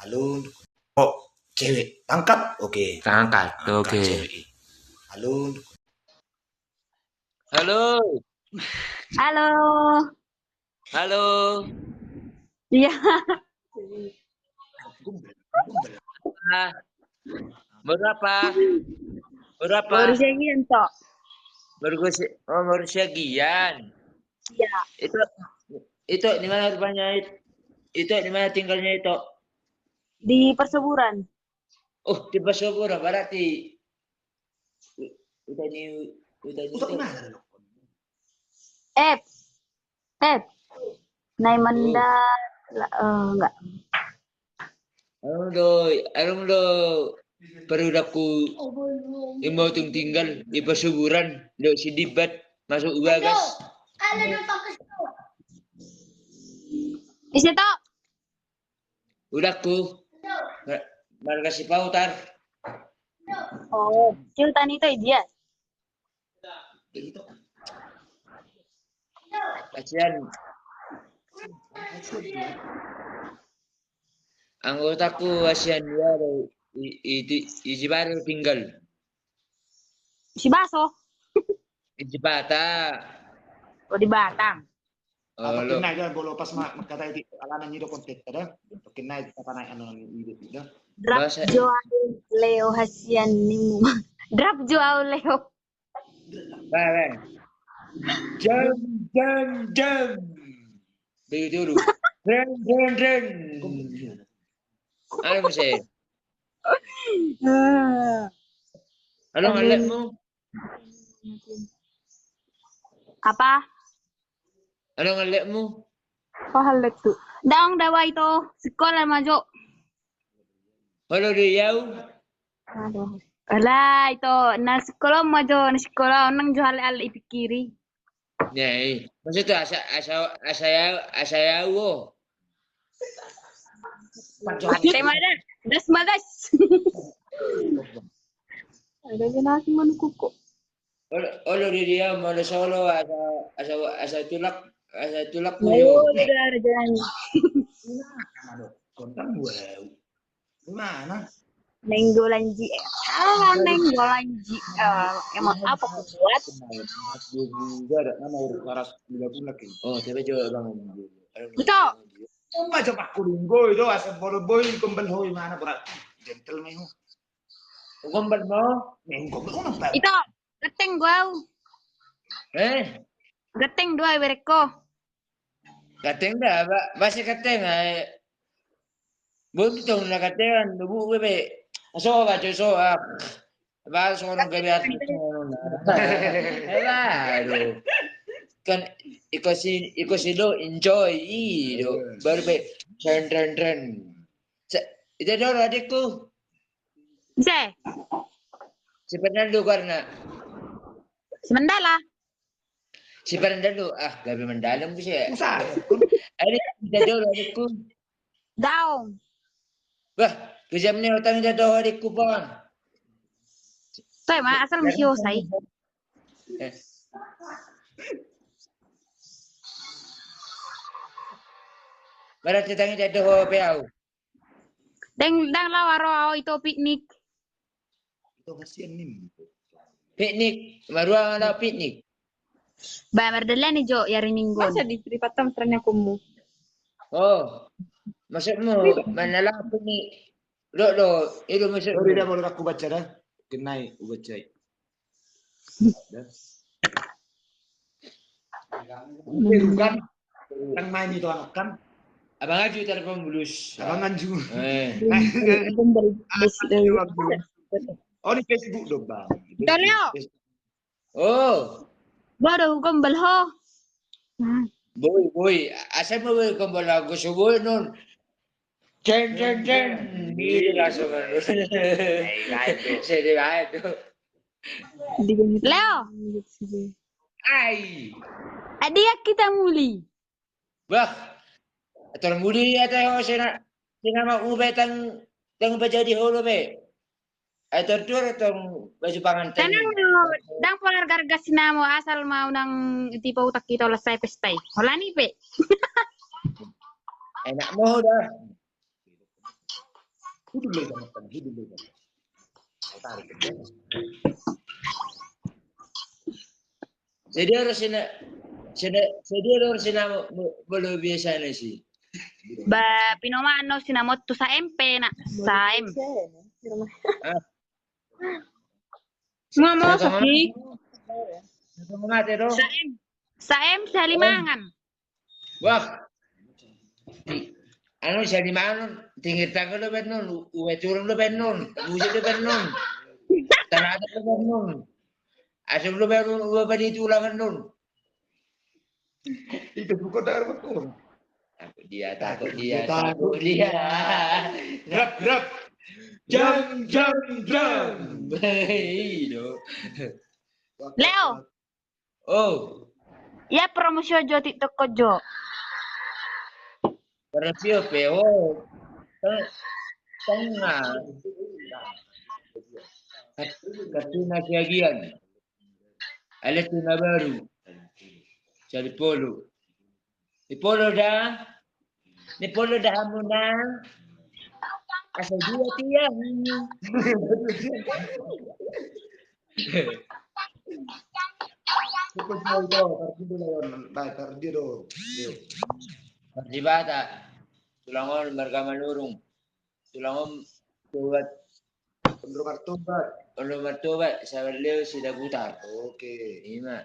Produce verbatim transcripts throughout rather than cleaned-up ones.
Halo. Oh, cewek. Angkat. Oke. Angkat. Angkat, oke. Cewek. Halo. Halo. Halo. Halo. Iya. Ah, baru apa? Baru apa? Baru siagian, Tok. Baru gua si-, oh, baru siagian. Iya. Itu, itu di mana rumahnya it-, itu di mana tinggalnya itu? Di Perseburan. Oh, di Perseburan, berarti u-, udah di, udah di Untuk itu. Mana? Ep. Ep. Nai manda, la-, eh, enggak. Adong do, adong do parhudangku, imbo tung tinggal di Perseburan, do si Dibat, masuk Ubagas. Ise, Tok? Hudangku. Mar-, marga Sipahutar. Oh, Sultan itu dia. Kasihan. Anggo hudangku kasihan dia do i, i, i, i Jibata tinggal. Si Baso. I Jibata. Oh, di Batam. Oh, lo. Mungkin nai dia bolo pas ma-, mangkatai di alaman ni do konten ta da. Mungkin nai kita panai anu ni ide da. Drop Joao Leo hasian nimu. Drop Joao Leo. Ba, ba. Jam, jam, jam. Begitu dulu. Ren, ren, ren. Ayo, Mas, eh. Halo, ngalekmu. Apa? Halo, ngalekmu. Oh, halek tu. Daong dawa itu. Sekolah maju. Halo, Riau. Aduh. Alah, itu, na sikola ma jo, na sikola, nang jo hale-hale ipikiri. Nyai, maksudnya asa, asa, asa ya, asa ya, wo. Tema dah, das magas. Ada generasi mana kuku. Olo, olo di dia, molo solo, asa, asa, asa tulak, asa tulak. Ayo, udah ada jalan. Nah, aduh, kontan wow. Gimana? Nainggolan ji. Ah, nainggolan ji. Ah, emang apa ku buat? Oh, coba coba bang. Ito. Cuma coba kulinggo itu asal bolo boy gombal hoi mana berat. Gentle mai ho. Gombal mo? Main gombal ho nampak. Ito. Gateng gua. Eh? Gateng dua bereko. Gateng da, ba-, basi gateng, ai. Boti tong na gatengan, do bu bebe. Aso ba, jo so, ah. Ba, so orang gabe arti. Aduh. Kan, iko si, iko si do enjoy, i do. Baru be, ren, ren, ren. Sa-, ita do adikku. Se. Si Fernando karena. Si Mandala. Si Fernando, ah, gabe Mandala bisa ya. Usah. Ada, ada dulu adikku. Daong. Wah, kejam nih utang dia do adikku, Bang. Tuh, emang asal mesti usai. Eh. Berarti tangi dia do P A U. Dang, dang laho au ito piknik. Ito kasian nim. Piknik, marua laho piknik. Ba, mardalan i jo, i ari Minggu. Masa di, di patam serannya kumu. Oh, maksudmu, mana laho piknik? Lo, lo, itu maksudmu. Sorry dah, mau aku baca dah. Kenai, ubaca. Bukan. Kan main itu anak kan. Abang Aju telepon bulus. Abang Aju. Eh. Oh, di Facebook dong, Bang. Ito, Leo. Oh. Baru gombal ho. Hmm. Boy, boy. Asa mau gombal aku sebut non. Jeng, jeng, jeng. Gitu langsung. Sedih banget tuh. Leo. Ai. Adia kita muli. Bah. Ator muli ate ho sena, sena ma ube tang, tang bajadi holo be. Ator dur tong baju panganten. Tenang, dang polar gargas namo asal mau nang tipe utak kita olah sai pestai. Holan i pe. Enak mo dah. Hudul lagi sama kan, hudul lagi. Tarik ke dia. Jadi harus sina, sina, jadi harus sina mo-, mo-, molo biasa na si. Ba, pinomaan no sina mottu sa M P na, sa M. Ah. Ngomong saki. Sa M. Sa M, sa limangan. Wah. Anu, sa limangan, tinggi tangga lo benon, ue turun lo benon, musik lo benon. Tanah lo benon. Asal lo benon, ue padi tulangan non. Itu bukan tangan betul. Takut dia, takut dia, takut dia. Rap, rap. Jam, jam, jam. Hei, do. Leo. Oh. Ia promosi jo TikTok ko jo. Promosi pe, oh. Teng-, tengah. Kat-, kartu na siagian. Alai tu na baru. Jadi polo. Di polo da. Di polo da hamu na. Asa dua tiang. Cukup jauh tuh, kartu dulu, Yon. Baik, kartu dia dong. Iya. Kartu bata. Tulang on marga Manurung. Tulang on buat Ondro martobat. Ondro martobat, sabar Leo Sidabutar. Oke. Ima.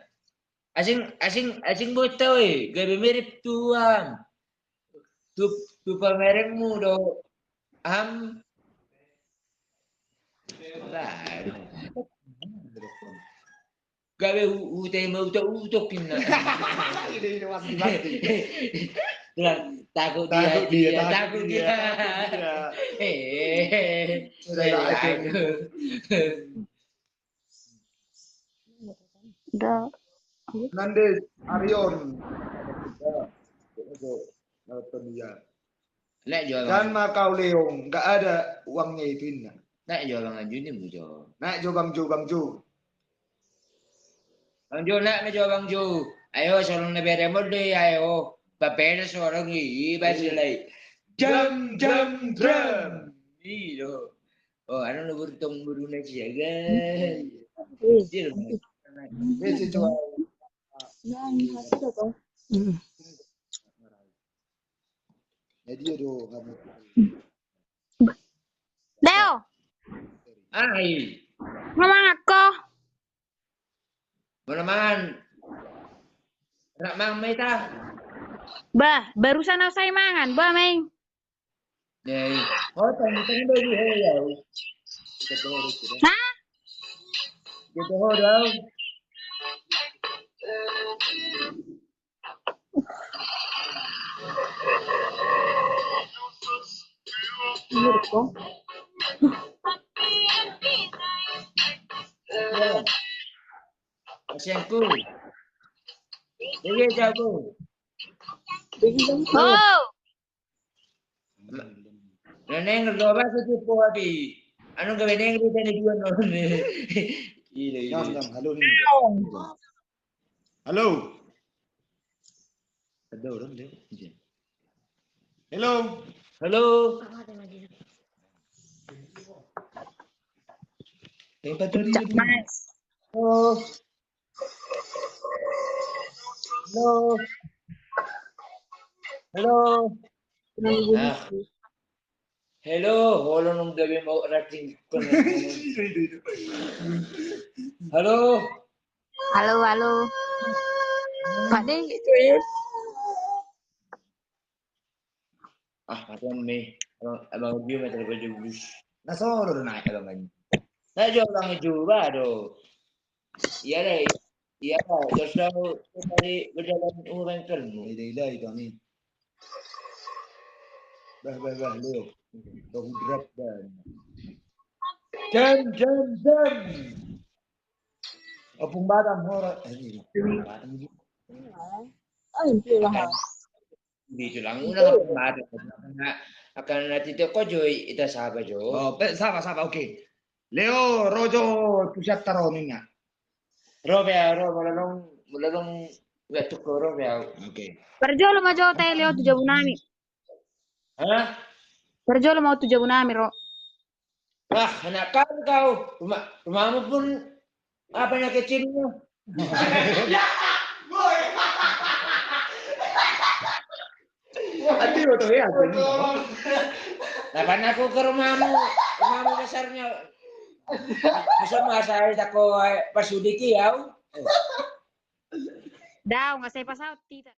Asing, asing, asing bota, oi. Gabe mirip tu am. Tu, tu pamerengmu do. Am. Baru. Gabe u-, ute ma utok-utok inna. Ini, ini, mati, mati. Takut dia, takut dia, takut dia, takut dia. Eh, sudah, sudah, takut. Udah. Nandes, Arion. Nonton dia. Naik jo, Bang. Kan ma kau Leong, nggak ada uangnya itu, inna. Naik jo, Bang Anju, ini mu jo. Naik jo, Bang Jo, Bang Jo. Bang Jo, naik ma jo, Bang Jo. Ayo, sorong na bere mode, ayo. Papeda sorong i, basi lai. Jam, jam, jam. Iyo. Oh, anu lo burtong buruna siaga. Iya. Iya, coba. Hmm. Jadi, aduh, kamu. Leo. Ai. Ngomong aku. Mana mangan? Nak mangan mai ta? Bah, barusan au sai mangan, bah, main. Dei. Oh, tadi tadi dari Heyau. Hah? Kita hodau. Kasianku. Iya, jago. Oh. Neneng lo ba sih tipe api. Anu gabe neng di sini dua non. Iya, iya. Halo. Ada orang dia. Halo. Halo. Tempat tadi. Halo. Halo. Halo. Halo, halo, nung gabe mau rating. Halo. Halo, halo. Pak Ding, itu ya. Ah, mati me. Abang, abang Gio meter baju bus. Nah, solo do naik abang Gio. Naik jo abang Gio, baru. Iya deh. Iya, terus kau tadi berjalan umur bengkelmu. Iya, iya, iya, kami. Bah, bah, bah, Leo. Kau hudrat, bah. Jam, jam, jam. Opung Batam, hora. Eh, ini. Batam, ini. Ah, ini lah. Di tulang ulang mate. Akan nanti tio ko jo ita saba jo. Oh, pe, saba, saba, oke. Leo, ro jo, tu siap taro ninna. Ro pe, ro, molo long, molo long, nggak tuko ro pe. Oke. Parjolo ma jo te Leo tu jabu nami. Hah? Parjolo ma tu jabu nami ro. Ah, anak kau, kau. Rumah, rumahmu pun apa, anak kecilnya? Nanti foto ya. Kapan aku ke rumahmu, rumahmu besarnya. Bisa masa aku, eh, pas udik ya. Dau, nggak saya pasal tidak.